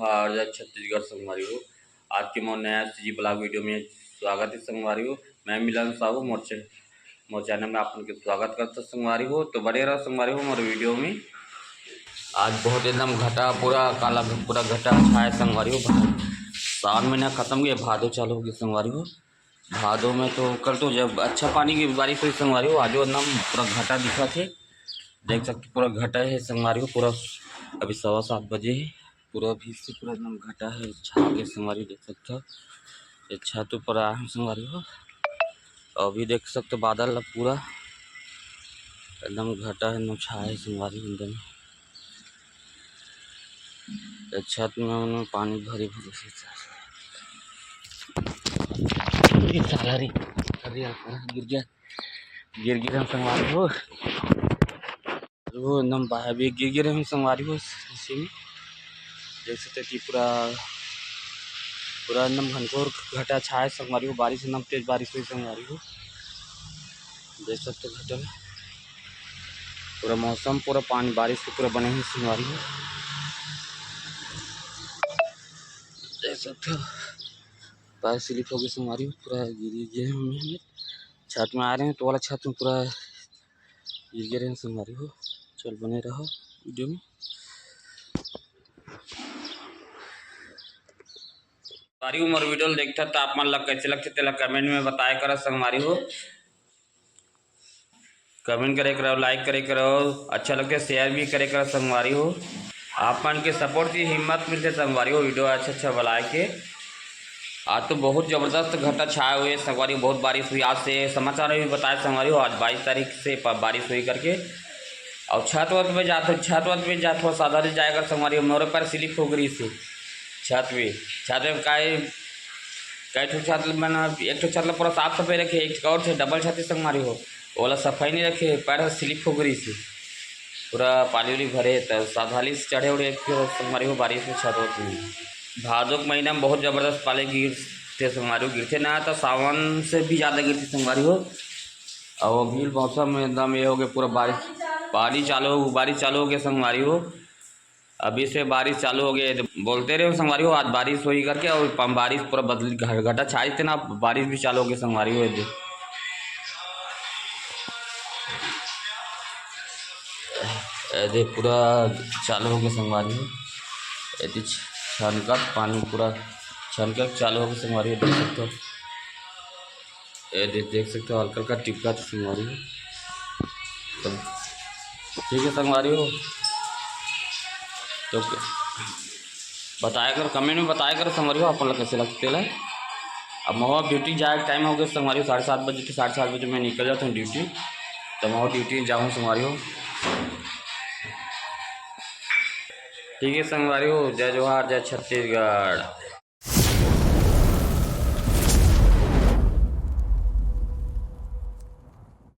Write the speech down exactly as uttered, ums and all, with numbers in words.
जोहार, जय छत्तीसगढ़ संगवारी हो। आज के मोर नया सी जी ब्लॉग वीडियो में स्वागत है संगवारी हो। मैं मिलन साहू, मोर चे-, मोर चैनल में आप मन के स्वागत करता संगवारी हो। तो बने रहो संगवारी हो मोर वीडियो में। आज बहुत एकदम घटा पूरा काला, पूरा घटा छाया संगवारी हो। सावन महीना खत्म गया, भादो चालू हो गया संगवारी हो। भादो में तो कल तो जब अच्छा पानी की बारिश हुई संगवारी हो, आजो एकदम पूरा घटा दिखा थे। देख सकते पूरा घटा है संगवारी हो, पूरा अभी सवा सात बजे है, पूरा अभी से पूरा एकदम घटा है, छा के संगवारी देख सकते हो। ये छत ऊपर आए हैं संगवारी हो, अभी देख सकते हो बादल ला पूरा एकदम घटा है, एकदम छा है संगवारी हो एकदम। ये छत में उन्होंने पानी भरी भरी से ये साला रे, अरे यार, गिर गया, गिर गिर हम संगवारी हो। वो एकदम बाहर भी गिर गिर हम संगवारी हो। इसी में देख सकते कि पूरा, पूरा एकदम घनघोर घटा छाए संगवारी हो। बारिश एकदम तेज बारिश हुई संगवारी हो, देख सकते हो घटा में पूरा मौसम पूरा पानी बारिश के पूरा बने हुए संगवारी हो, देख सकते हो। पैर स्लिप हो गए संगवारी हो, पूरा गिर गए हम। छत में आ रहे हैं तो वाला छत में पूरा गिर गए रहे संगवारी हो। चल बने रहो वीडियो में। संगवारी हो मोर वीडियो ल देखता तो आप मन ला कैसे लगते तेला कमेंट में बताया करा संगवारी हो। कमेंट करे करो, लाइक करे करो, अच्छा लगते शेयर भी करे करो संगवारी हो। आप मन के सपोर्ट से हिम्मत मिलते संगवारी हो वीडियो अच्छा अच्छा बनाए के। आज तो बहुत जबरदस्त घटा छाए हुए संगवारी हो, बहुत बारिश हुई। आज से समाचार में भी बताए संगवारी हो, आज बाईस तारीख से बारिश हुई करके। और छत वत में जात हो, छत वत में जात हो, सावधानी जाए कर संगवारी हो। मोरे पैर स्लिप हो गई से छत में, छत में काई कई ठो छत ल मैंने एक ठो छत ल पूरा साफ सफाई रखे, एक ठो और छत डबल छत संगवारी हो, ओला सफाई नहीं रखे, पैर ह स्लिप हो गई से। पूरा पाली उली भरे त सावधानी से चढ़े उड़े एक ठो संगवारी हो, बारिश में छत होती है। भादो के महीना में बहुत जबरदस्त पाले गिरते संगवारी हो, गिरते ना तो सावन से भी ज़्यादा गिरते संगवारी हो। और अभी मौसम में एकदम ये हो गया पूरा बारिश, पानी चालू हो, बारिश चालू हो गया संगवारी हो। अभी से बारिश चालू हो गई है, बोलते रहे संगवारी हो आज बारिश होई करके, और प-, बारिश पूरा बदल घ-, घटा छाई थे ना, बारिश भी चालू हो गई संगवारी हो। ये दे, ये दे पूरा चालू हो गई संगवारी हो। ये दे छ-, छनकत पानी पूरा छनकत चालू हो गई संगवारी हो, देख सकते हो। ये दे-, देख सकते हो हल्का हल्का टिपका तो संगवारी हो। तो ठीक है संगवारी हो, तो क-, बताया करो, कमेंट में बताया करो संगवारी हो, आप लोग कैसे लगते तेला। अब महुआ ड्यूटी जाए टाइम हो गया संगवारी हो, साढ़े सात बजे के, साढ़े सात बजे मैं निकल जाता हूँ ड्यूटी, तो महुआ ड्यूटी जाऊँ संगवारी हो। ठीक है संगवारी हो, जय जोहार, जय छत्तीसगढ़।